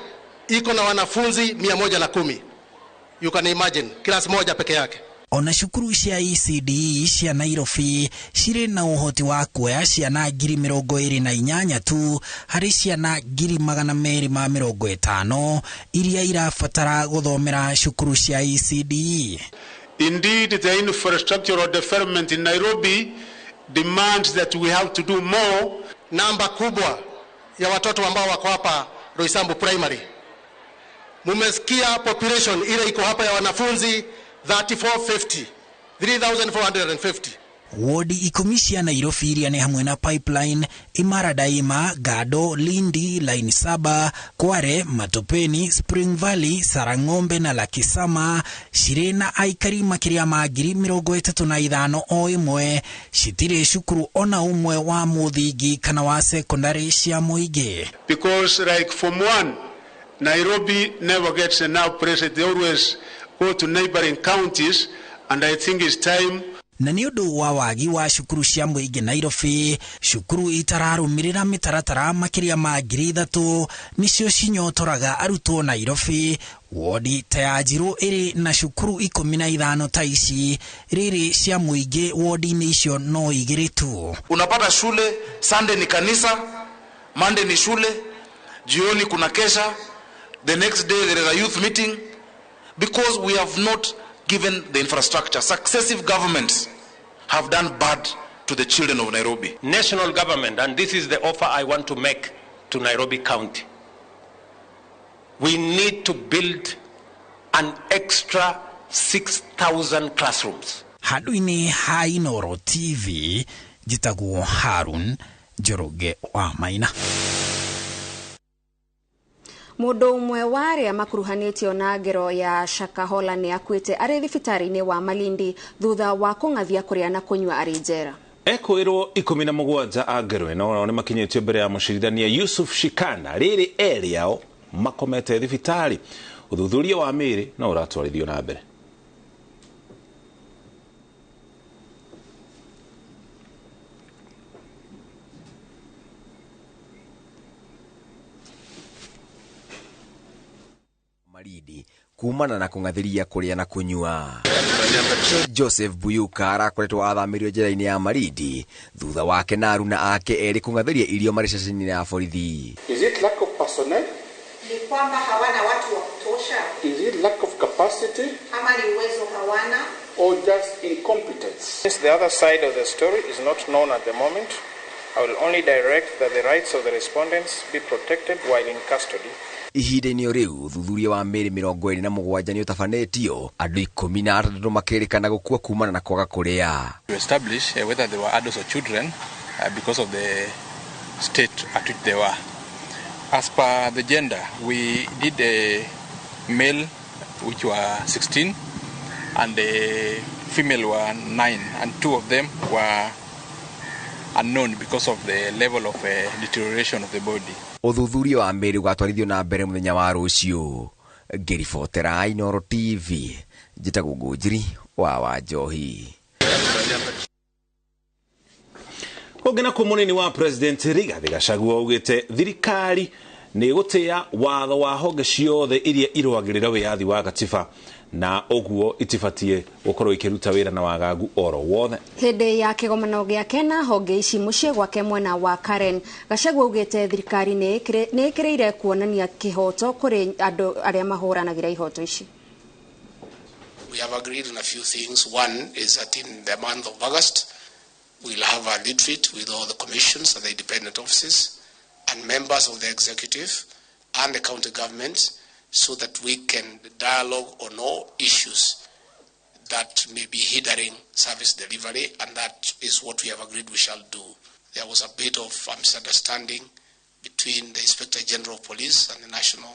iko na wanafunzi 110. You can imagine, class moja peke yake. Ona cukuru cia ECDE cia Nairobi cirĩ na ũhoti wa kuoya ciana 28,000 tu harĩ ciana 250,000 iria irabatara gũthomera cukuru cia ECDE. Indeed, the infrastructural development in Nairobi demands that we have to do more. Namba kubwa ya watoto ambao wako hapa Roysambu Primary. Mumesikia population ile iko hapa ya wanafunzi 3450, 3450. Wodi 10 cia Nairobi iria nĩ hamwe na Pipeline, Imara Daima, Gado, Lindi, Line 7, Kware, Matopeni, Spring Valley, Sarang'ombe na Lakisama cirĩ na aikari makĩria ma 35,000 o ĩmwe. Citirĩ cukuru ona ũmwe wa mũthingi kana wa secondary cia mũingĩ. Because like form 1, Nairobi never gets enough pressure. They always go to neighboring counties, and I think it's time. Na nĩ ũndũ wa wagi wa cukuru cia mũingĩ Nairobi, cukuru itararũmĩrĩra mĩtaratara makĩria ma 3,000 nĩcio cinyotoraga arutwo Nairobi. Wodi ta ya Njirũ ĩrĩ na cukuru 15 ta ici, rĩrĩ cia mũingĩ wodi-inĩ icio no 2 tu. Unapata shule Sunday ni kanisa, Monday ni shule, jioni kuna kesha, the next day there is a youth meeting. Because we have not given the infrastructure. Successive governments have done bad to the children of Nairobi. National government, and this is the offer I want to make to Nairobi County. We need to build an extra 6,000 classrooms. Handũ-inĩ ha Inooro TV njĩtagwo Harun Njoroge wa Maina. Mũndũ ũmwe wa arĩa makuruhanĩtio na ngero ya Shakahola nĩ akuĩte arĩ thibitarĩ-inĩ wa Malindi thutha wa kũng'athia kũrĩa na kũnyua arĩ njera. Ekwĩrwo 17 a ngero ĩno nao nĩmakinyĩtio mbere ya mũcirithania Yusuf Shikana rĩrĩ erĩ ao makomete thibitarĩ. Ũthuthuria wa mĩĩrĩ no ũratwarithio na mbere. Malindi kumana na kung'athiria kuria na kunyua. Joseph Buyuka arakoretwo athamirio njera-inĩ ya Malindi thutha wake na aruna ake erĩ kung'athiria irio marĩ ceceni-inĩ ya borithi. Is it lack of personnel? Ni kwamba hawana watu wa kutosha? Is it lack of capacity? Ama ni uwezo hawana? Or just incompetence? Since the other side of the story is not known at the moment, I will only direct that the rights of the respondents be protected while in custody. Ihinda-inĩ o rĩu ũthuthuria wa mĩĩrĩ 27 nĩ ũtabanĩtio, andũ 16 makĩrĩkana gũkua kumana na kwaga kũrĩa. To establish whether they were adults or children because of the state at which they were. As per the gender, we did a male which were 16 and a female were 9, and 2 of them were unknown because of the level of deterioration of the body. Ũthuthuria wa mĩĩrĩ ũgatwarithio na mbere mũthenya wa rũciũ. Ngĩribotera Inooro TV, njĩtagwo Ngũnjiri wa Wanjohi. Kũngĩ nakuo mũnini wa President Rigathi Gachagua augĩte thirikari nĩ ĩgũtĩa watho wa honge ciothe iria irũagĩrĩra wĩyathi wa gatiba na ũguo itibatie gũkorwo ikĩruta wĩra na wagagu oro wothe. Hĩndĩ ya kĩgomano gĩake na honge ici mũciĩ gwake mwena wa Karen, Gachagua augĩte thirikari nĩ ĩkĩrĩire kuonania kĩhoto kũrĩ andũ arĩa mahũranagĩra ihoto ici. We have agreed on a few things. One is that in the month of August, we'll have a retreat with all the commissions and the independent offices and members of the executive and the county governments so that we can dialogue on all issues that may be hindering service delivery, and that is what we have agreed we shall do. There was a bit of misunderstanding between the Inspector General of Police and the National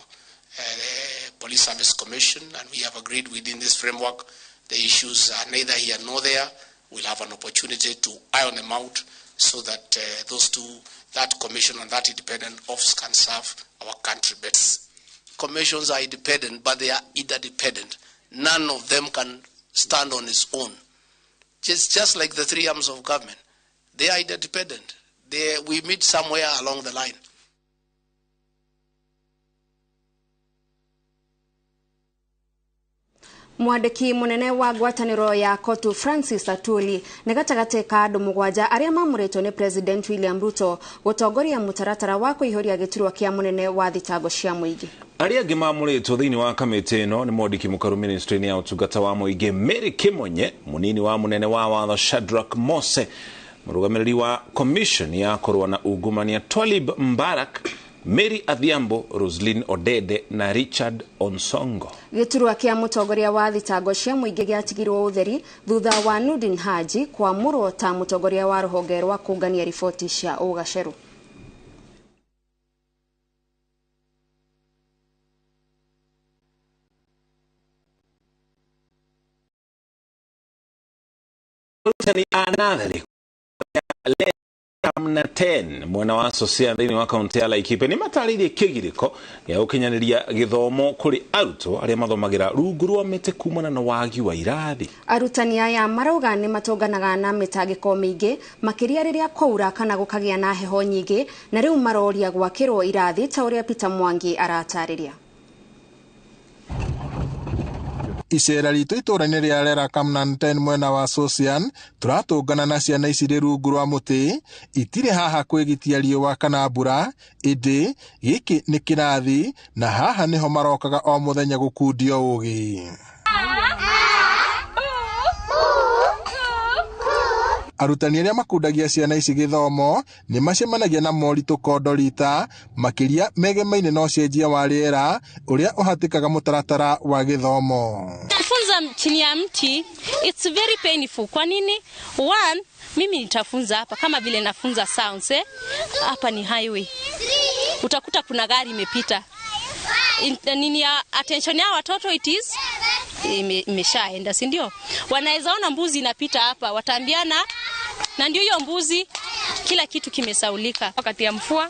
Police Service Commission, and we have agreed within this framework the issues are neither here nor there. We'll have an opportunity to iron them out so that those two, that commission and that independent office, can serve our country better. Commissions are independent, but they are interdependent. None of them can stand on its own. Just like the three arms of government, they are interdependent. We meet somewhere along the line. Mwandĩki mũnene wa ngwatanĩro ya Kotu Francis Atwoli nĩ gatagatĩ ka andũ 7 arĩa mamũrĩtwo nĩ President William Ruto gũtongoria mũtaratara wa kũihũria gĩturwa kĩa mũnene wa thitango cia mũingĩ. Arĩa angĩ mamũrĩtwo thĩinĩ wa kamĩtĩ ĩno nĩ mwandĩki mũkaru ministry-inĩ ya ũtungata wa mũingĩ Mary Kimonye, mũnini wa mũnene wa watho Shadrack Mose, mũrũgamĩrĩri wa commission ya kũrũa na ungumania Twalib Mbarak, Mary Adhiambo, Roslyn Odede na Richard Onsongo. Gĩturwa kĩa mũtongoria wa thitango cia mũingĩ gĩatigirwo ũtheri thutha wa Nurdin Haji kwamũrwo ta mũtongoria wa rũhonge rwa kũngania riboti cia ũgacerũ. Arutani a natharĩ na 10 mwena wa Sosia thĩinĩ wa kaunti ya Laikipia nĩ matarĩirie kĩgirĩko gĩa gũkinyanĩria gĩthomo kũrĩ arutwo arĩa mathomagĩra rungu rwa mĩtĩ kumana na wagi wa irathi. Arutani aya marauga nĩ matũnganaga na mĩtangĩko mĩingĩ makĩria rĩrĩa kwaura kana gũkagĩa na heho nyingĩ, na rĩu maroria gwakĩrwo irathi ta ũrĩa Peter Mwangi aratarĩria. Icera ritũ itũra-inĩ rĩa Rera Kamnanten mwena wa Sosian tũratũngana na ciana ici irĩ rungu rwa mũtĩ, itirĩ haha kwĩgitia riũa kana mbura, ĩndĩ gĩkĩ nĩ kĩrathi na haha nĩho marokaga o mũthenya gũkundio ũgĩ. Arutani arĩa makundagia ciana ici gĩthomo nĩ macemanagia na moritũ kondorita, makĩria megemaine na ũcenjia wa rĩera ũrĩa ũhatĩkaga mũtaratara wa gĩthomo. Kufunza chini ya mti it's very painful. Kwa nini? One, mimi nitafunza hapa kama vile nafunza sounds hapa ni highway. Utakuta kuna gari imepita. Nini ya attention ya watoto it is imeshaenda, si ndio? Wanaweza ona mbuzi inapita hapa, wataambiana na ndio hiyo mbuzi, kila kitu kimesaulika. Wakati ya mvua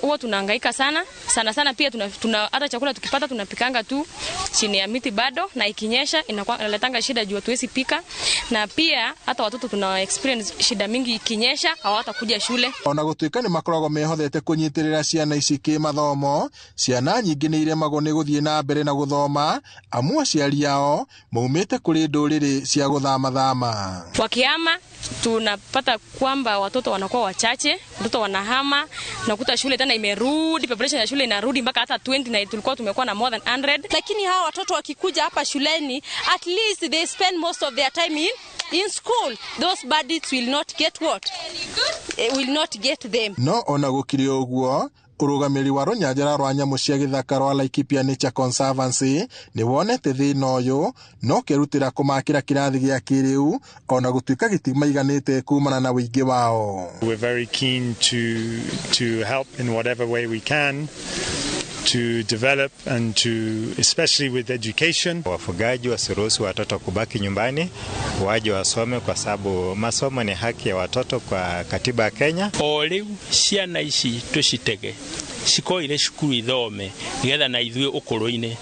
huwa tunahangaika sana sana sana, pia tuna hata chakula tukipata tunapikanga tu chini ya miti bado, na ikinyesha inakuwa inaletanga shida juu hatuwezi pika, na pia hata watoto tuna experience shida mingi ikinyesha hawatakuja shule. Ona gũtuĩka nĩ makoragwo mehothete kũnyitĩrĩra ciana ici kĩmathomo, ciana nyingĩ nĩ iremagwo nĩ gũthiĩ na mbere na gũthoma amu aciari ao maumĩte kũrĩ ndũrĩrĩ cia gũthamathama. Wakihama tunapata kwamba watoto wanakuwa wachache, watoto wanahama, nakuta shule tena imerudi, population ya shule inarudi mpaka hata 20 na tulikuwa tumekuwa na more than 100. Lakini hawa watoto wakikuja hapa shuleni, at least they spend most of their time in school. Those bandits will not get what? Will not get them. No ona gũkĩrĩ ũguo, ũrũgamĩrĩri wa rũnyanjara rwa nyamũ cia gĩthaka rwa Laikipia Nature Conservancy nĩ wonete thĩna ũyũ no kerutĩra kũmakĩra kĩrathi gĩa kĩrĩu ona gũtuĩka gĩtimaiganĩte kumana na ũingĩ wao. We're very keen to help in whatever way we can to develop and to especially with education. Wafugaji wasiruhusu watoto kubaki nyumbani, waje wasome kwa sababu masomo ni haki ya watoto kwa katiba ya Kenya. O riu ciana ici tucitege cikoire cukuru ithome nigetha na ithuĩ ũkũrũ-inĩ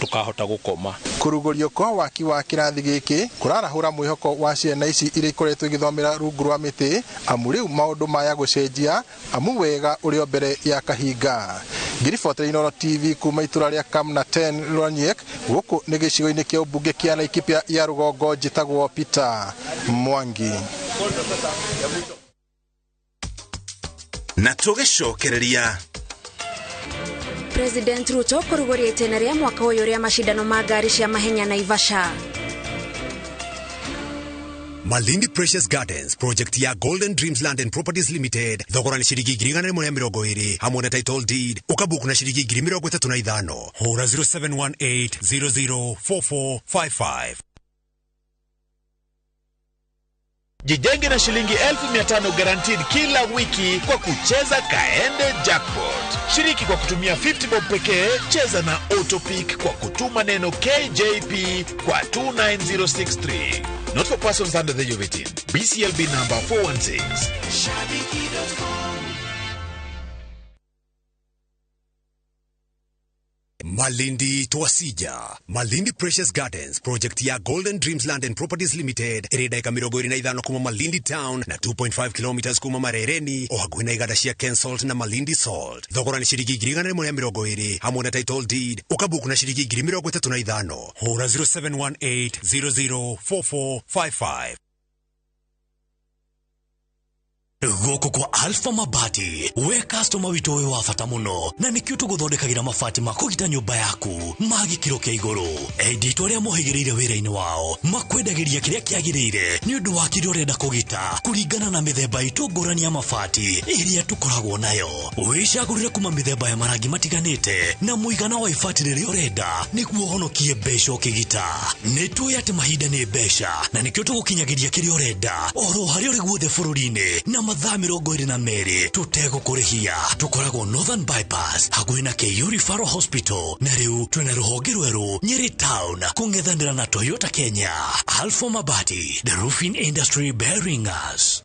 tukahota gũkoma. Kũrugũrio kwa waki wa kĩrathi gĩkĩ kũrarahũra mwĩhoko wa ciana ici iria ikoretwo igĩthomera rungu rwa mĩtĩ, amu rĩu maũndũ maya gũcenjia, amu wega ũrĩ o mbere ya kahinga. Ngiribotera Inooro TV kuma itũra rĩa Kamnaten Rwanyek, gũkũ nĩ gĩcigo-inĩ kĩa ũmbunge kĩa Laikipia ya rũgongo, njĩtagwo Peter Mwangi. Na tũgĩcokereria President Ruto kũrugũria itĩna rĩa mwaka ũyũ rĩa macindano ma ngari cia mahenya Naivasha. Malindi Precious Gardens project ya Golden Dreams Land and Properties Limited, thogora ni ciringi 120,000 hamwe na title deed ukabuku na ciringi 35,000. Hũra 0718 004455. Jijenge na shilingi 1500 guaranteed kila wiki kwa kucheza Kaende Jackpot. Shiriki kwa kutumia 50 bob pekee, cheza na Autopick kwa kutuma neno KJP kwa 29063. Not for persons under the age of 18. BCLB number 416. Malindi Twasija. Malindi Precious Gardens project ya Golden Dreams Land and Properties Limited ĩrĩ ndagĩka 25 kuma Malindi Town na 2.5 kilometers kuma Marereni o hakuhĩ na iganda cia Ken Salt na Malindi Salt. Thogora nĩ ciringi 120,000 hamwe na title deed ukabuku na ciringi 35,000. Hũra 0718 004455. Gũkũ kwa Alpha Mabati, we customer witũ wĩ wa bata mũno, na nĩkĩo tũgũthondekagĩra mabati ma kũgita nyũmba yaku ma gĩkĩro kĩa igũrũ. Endia itũ arĩa mohĩgĩrĩire wĩra-inĩ wao makwendagĩria kĩrĩa kĩagĩrĩire nĩ ũndũ wa kĩrĩa ũrenda kũgita kũringana na mĩthemba itũ ngũrani ya mabati ĩrĩa tũkoragwo nayo. Wĩcagũrĩre kuma mĩthemba ya marangi matiganĩte na mũigana wa ibati rĩrĩa ũrenda nĩguo ũhonokie mbeca ũkĩgita. Nĩ tũĩ atĩ mahinda nĩ mbeca na nĩkĩo tũgũkinyagĩria kĩrĩa ũrenda oro harĩa ũrĩ guothe bũrũri-inĩ na mathaa 22 tũtegũkũrĩhia. Tũkoragwo Northern Bypass hakuhĩ na KU Referral Hospital, na rĩu twĩna rũhonge rwerũ Nyeri Town kũng'ethanĩra na Toyota Kenya. Alpha Mabati, the roofing industry bearing us.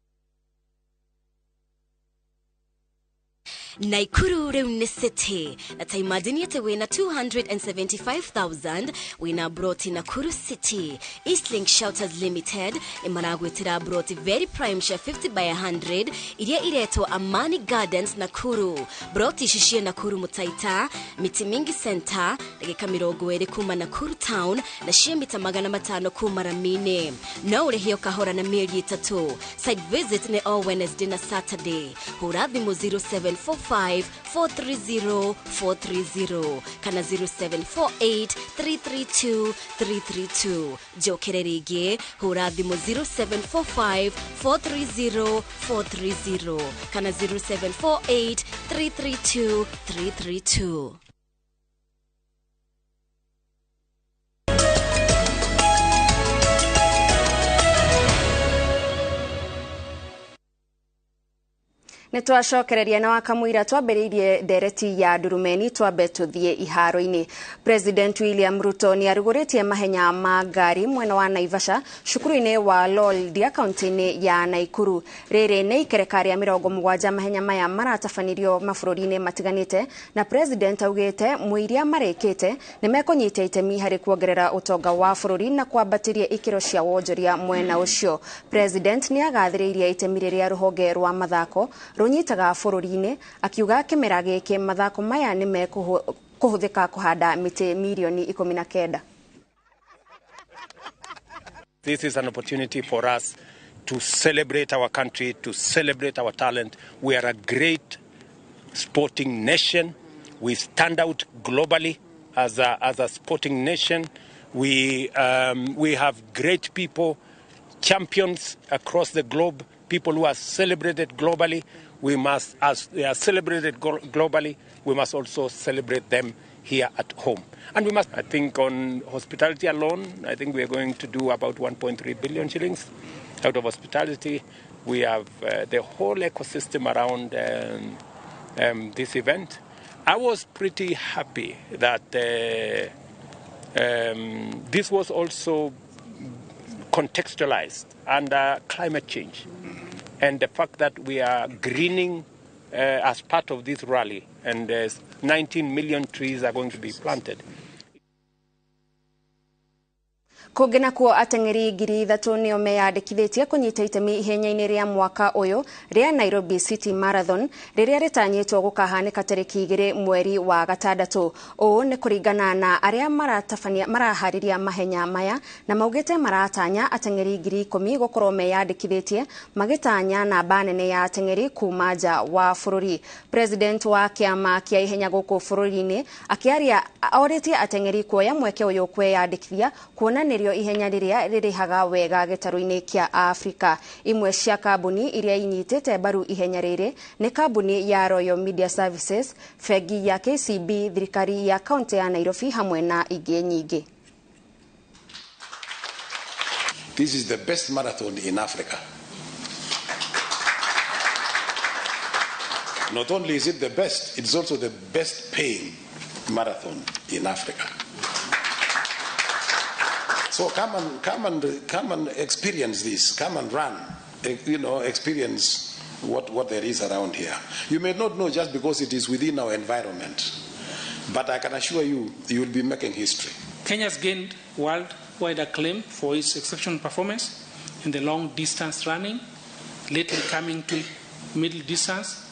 Naikuru rĩu nĩ city na ta imagine atĩ wĩna 275,000 wĩna broti Nakuru City. Eastlink Shelters Limited ĩmaragwĩtĩra broti very prime cia 50 by 100 iria iretwo Amani Gardens Nakuru. Broti ici ciĩ Nakuru Mutaita, Miti Mingi Center, ndagĩka 20 kuma Nakuru Town na ciĩ mita 500 kuma Ramini. No ũrĩhio kahora na mĩeri 3. Site visit nĩ o Wednesday na Saturday. Hũra thimũ 0745 430 430 kana 0748 332 332. Njokere rĩngĩ, hũra thimũ 0745 430 430 kana 0748 332 332. Nĩ twacokereria na wakamũira twambĩrĩirie ndereti ya ndurumeni twambe tũthiĩ iharo-inĩ. President William Ruto nĩ arugũrĩtie mahenya ma ngari mwena wa Naivasha cukuru-inĩ wa Loldia kaunti-inĩ ya Naikuru. Rĩrĩ nĩ ikereka rĩa 70 mahenya maya maratabanirio mabũrũri-inĩ matiganĩte na President augĩte mũiria marĩkĩte nĩ mekũnyita itemi harĩ kuongerera ũtonga wa bũrũri na kwambatĩria ikĩro cia wonjoria mwena ũcio. President nĩ agathĩrĩirie itemi rĩrĩa rũhonge rwa mathako runyitaga bũrũri-inĩ akiuga kĩmera gĩkĩ mathako maya nĩ mekũhũthĩka kũhanda mĩtĩ mirioni 19. This is an opportunity for us to celebrate our country, to celebrate our talent. We are a great sporting nation. We stand out globally as a sporting nation. We have great people, champions across the globe, people who are celebrated globally. We must, as they are celebrated globally, we must also celebrate them here at home. And we must, I think on hospitality alone, I think we are going to do about 1.3 billion shillings out of hospitality. We have the whole ecosystem around this event. I was pretty happy that this was also contextualized under climate change and the fact that we are greening as part of this rally, and 19 million trees are going to be planted. Kũngĩ nakuo ateng'eri 3,000 nĩo meyandĩkithĩtie kũnyita itemi ihenya-inĩ rĩa mwaka ũyũ rĩa Nairobi City Marathon rĩrĩa rĩtanyĩtwo gũkahanĩka tarĩki 2 mweri wa 6. Ũũ nĩ kũringana na arĩa maratabania maraharĩria mahenya maya na maugĩte maratanya ateng'eri 10,000 gũkorwo meyandĩkithĩtie magĩtanya namba nene ya ateng'eri kuma nja wa bũrũri. President wa kĩama kĩa ihenya gũkũ bũrũri-inĩ akĩaria orĩtie ateng'eri kuoya mweke ũyũ kwĩyandĩkithia kuona nĩrĩo ihenya rĩrĩa rĩrĩhaga wega gĩtarũ-inĩ kĩa Afrika. Imwe cia kambuni iria inyitĩte mbaru ihenya rĩrĩ nĩ kambuni ya Royal Media Services, bengi ya KCB, thirikari ya kaunti ya Nairobi hamwe na ingĩ nyingĩ. This is the best marathon in Africa. Not only is it the best, it's also the best paying marathon in Africa. So come and experience this. Come and run. You know, experience what there is around here. You may not know just because it is within our environment, but I can assure you, you will be making history. Kenya's gained worldwide acclaim for its exceptional performance in the long distance running, lately coming to middle distance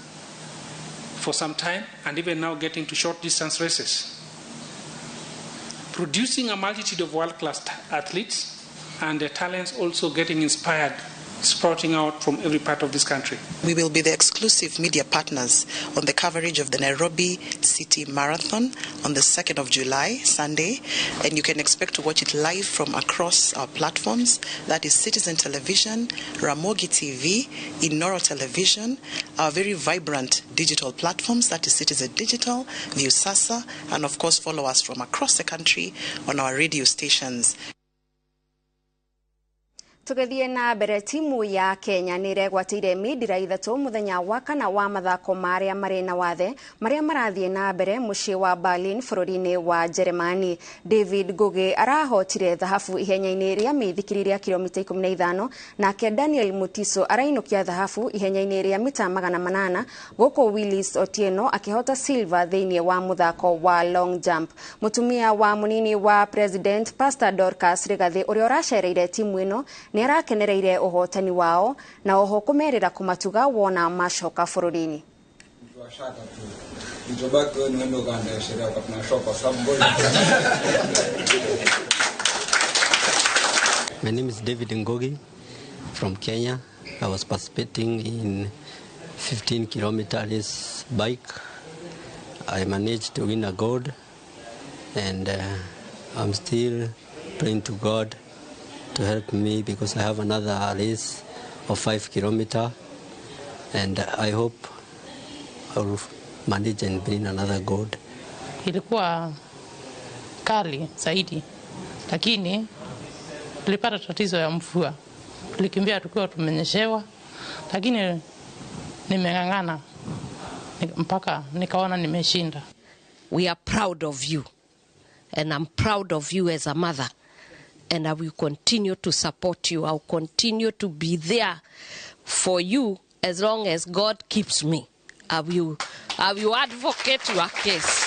for some time, and even now getting to short distance races. Producing a multitude of world-class athletes and their talents also getting inspired, sprouting out from every part of this country. We will be the exclusive media partners on the coverage of the Nairobi City Marathon on the 2nd of July, Sunday, and you can expect to watch it live from across our platforms. That is Citizen Television, Ramogi TV, Inoro Television, our very vibrant digital platforms, that is Citizen Digital, Viusasa, and of course follow us from across the country on our radio stations. Tũgĩthiĩ na mbere, timu ya Kenya nĩ ĩregwatĩire mindira 3 mũthenya wa kana wa mathako marĩa marĩ na wathe marĩa marathiĩ na mbere mũciĩ wa Berlin bũrũri-inĩ wa Jeremani. David Ngugi arahotire thahabu ihenya-inĩ rĩa mĩithikiri rĩa kilomita 15, nake Daniel Mutiso arainũkia thahabu ihenya-inĩ rĩa mita 800, gũkũ Willis Otieno akĩhota silver thĩinĩ wa mũthako wa long jump. Mũtumia wa mũnini wa president Pastor Dorcas Rigathi, ũrĩa ũracereire timu ĩno, nĩ arakenereire ũhotani wao na oho kũmerĩra kũmatuga wona macoka bũrũri-inĩ. My name is David Ngugi from Kenya. I was participating in 15 kilometer race bike. I managed to win a gold, and I'm still praying to God to help me because I have another race of 5 kilometer, and I hope I will manage and bring another gold. Ilikuwa kali zaidi, lakini tulipata tatizo ya mvua. Tulikimbia tukiwa tumenyeshewa, lakini nimeng'ang'ana mpaka nikaona nimeshinda. We are proud of you, and I'm proud of you as a mother, and I will continue to support you. I will continue to be there for you as long as God keeps me. I will advocate your case.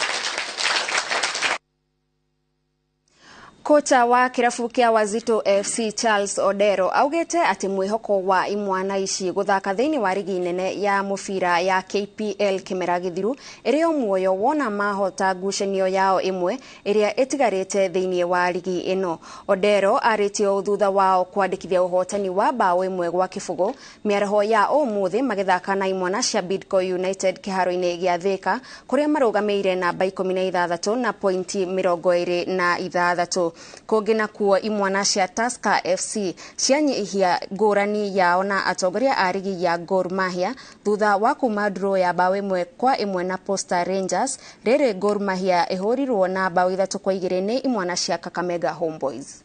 Kocha wa kirabu kia Wazito FC Charles Odero augite ati mwihoko wa imwana ici guthaka thiini wa rigi nene ya mubira ya KPL kimera githiru iri o muoyo wona mahota ngucanio yao imwe iria itigarite thiini wa rigi ino. Odero aritie thutha wao kwandikithia uhotani wa bao 1-0 miaraho ya umuthi magithaka na imwana cia Bidco United kiharo-ini gia Thika kuria marugamiire namba 16 na pointi 26. Kũngĩ nakuo imwana cia Tusker FC cianyihia ngũrani yao na atongoria a rigi ya Gor Mahia thutha wa kuma draw ya bao 1-1 na Posta Rangers. Rĩrĩ Gor Mahia ĩhũrirwo na bao 3-2 nĩ imwana cia Kakamega Homeboys.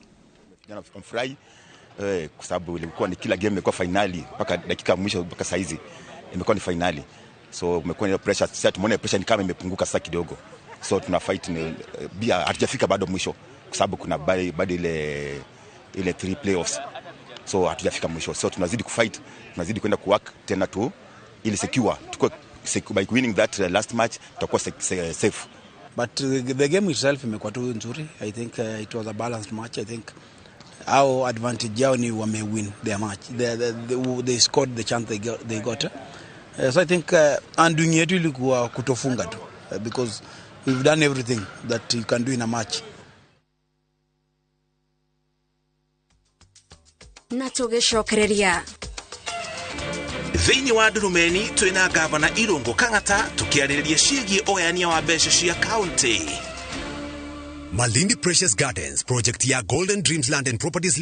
Jana tumefurahi kwa sababu ilikuwa ni kila game imekuwa finali mpaka dakika ya mwisho, mpaka saizi imekuwa ni finali, so umekuwa ni pressure. Sasa tumeona pressure ni kama imepunguka sasa kidogo, so tuna fight ni bia, hatujafika bado mwisho kwa sababu kuna bado ile 3 playoffs, so hatujafika mwisho, so tunazidi kufight, tunazidi kwenda kuwork tena tu ili secure tuko by winning that last match tutakuwa safe. But the game itself imekuwa tu nzuri. I think it was a balanced match. I think our advantage yao ni wame win their match. They scored the chance they got. So I think undoing yetu ilikuwa kutofunga tu because we've done everything that you can do in a match. Na tũgĩcokereria thĩinĩ wa Ndurumeni twĩna gavana Irungu Kang'ata tũkĩarĩrĩria ciĩgiĩ ũgayania wa mbeca cia kaunti. Malindi Precious Gardens project ya Golden Dreams Land and Properties.